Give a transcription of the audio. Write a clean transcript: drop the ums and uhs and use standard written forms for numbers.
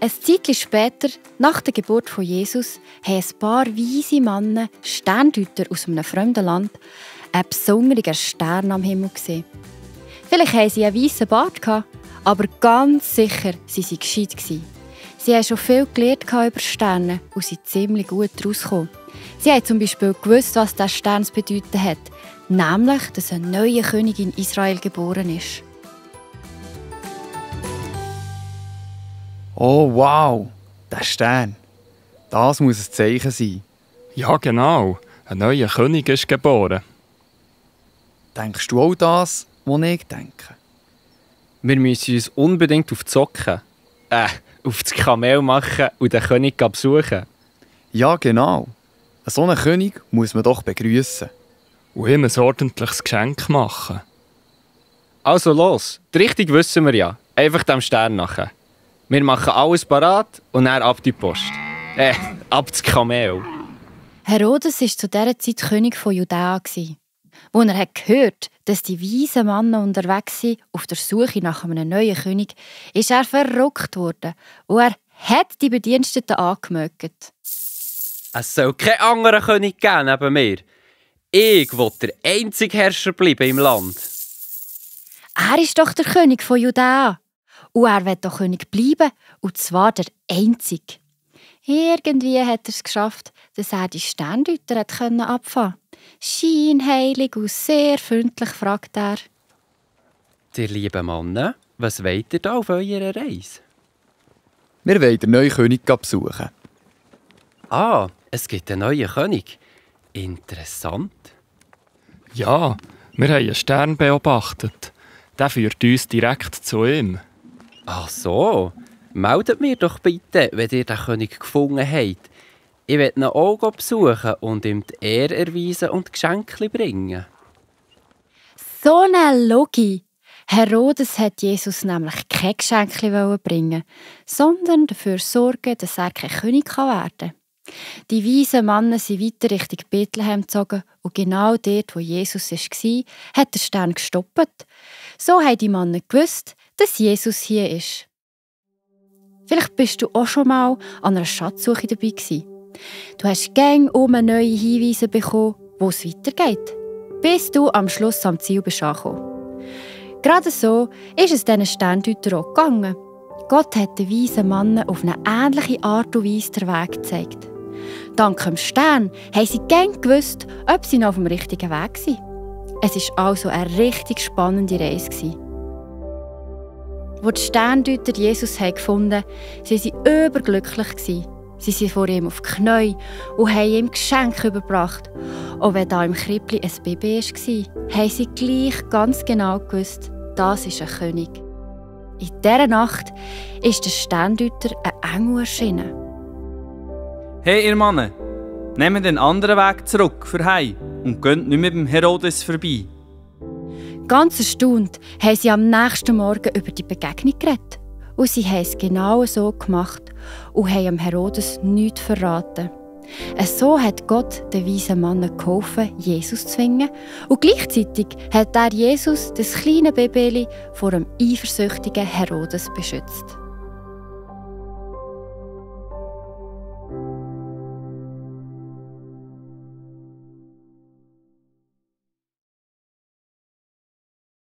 Ein Zeitchen später, nach der Geburt von Jesus, haben ein paar weise Männer, Sterndeuter aus einem fremden Land, einen besonderen Stern am Himmel gesehen. Vielleicht hatten sie einen weißen Bart, aber ganz sicher waren sie gescheit. Sie haben schon viel gelernt über Sterne und sind ziemlich gut rausgekommen. Sie haben zum Beispiel gewusst, was dieser Stern zu bedeuten hat, nämlich, dass ein neuer König in Israel geboren ist. Oh wow, der Stern. Das muss ein Zeichen sein. Ja, genau. Ein neuer König ist geboren. Denkst du auch das, was ich denke? Wir müssen uns unbedingt auf die Socken, auf das Kamel machen und den König besuchen. Ja, genau. So einen König muss man doch begrüßen. Und ihm ein ordentliches Geschenk machen. Also los, die Richtung wissen wir ja. Einfach dem Stern nachher. Wir machen alles parat und dann ab die Post. Ab das Kamel. Herodes war zu dieser Zeit König von Judäa. Als er gehört, dass die weisen Männer unterwegs sind auf der Suche nach einem neuen König, ist er verrückt worden und er hat die Bediensteten angemögt. Es soll keinen anderen König geben neben mir. Ich will der einzige Herrscher bleiben im Land. Er ist doch der König von Judäa. Und er will doch König bleiben, und zwar der Einzige. Irgendwie hat er es geschafft, dass er die Sterndeuter abfangen konnte. Scheinheilig und sehr freundlich fragt er: Ihr lieben Männer, was wollt ihr da auf eurer Reise? Wir wollen den neuen König besuchen. Ah, es gibt einen neuen König. Interessant. Ja, wir haben einen Stern beobachtet. Der führt uns direkt zu ihm. Ach so, meldet mir doch bitte, wenn ihr den König gefunden habt. Ich will ihn auch besuchen und ihm die Ehre erweisen und Geschenke bringen. So eine Logik! Herodes hat Jesus nämlich keine Geschenke bringen, sondern dafür sorgen, dass er kein König werden kann. Die weisen Männer sind weiter Richtung Bethlehem gezogen und genau dort, wo Jesus war, hat der Stern gestoppt. So haben die Männer gewusst, dass Jesus hier ist. Vielleicht bist du auch schon mal an einer Schatzsuche dabei gewesen. Du hast gäng neue Hinweise bekommen, wo es weitergeht, bis du am Schluss am Ziel bist angekommen. Gerade so ist es diesen Sterndeutern auch gegangen. Gott hat den weisen Männern auf eine ähnliche Art und Weise den Weg gezeigt. Dank dem Stern haben sie gäng gewusst, ob sie noch auf dem richtigen Weg sind. Es war also eine richtig spannende Reise. Als die Sterndeuter Jesus gefunden haben, waren sie überglücklich. Sie sind vor ihm auf die Knie und haben ihm Geschenke überbracht. Auch wenn da im Krippli ein Baby war, haben sie gleich ganz genau gewusst, das ist ein König. In dieser Nacht ist der Sterndeuter ein Engel erschienen. Hey ihr Männer, nehmt den anderen Weg zurück für heim und geht nicht mehr beim Herodes vorbei. Ganz erstaunt haben sie am nächsten Morgen über die Begegnung geredet. Und sie haben es genau so gemacht und haben Herodes nichts verraten. So hat Gott den weisen Männern geholfen, Jesus zu zwingen. Und gleichzeitig hat Jesus, das kleine Baby, vor einem eifersüchtigen Herodes beschützt.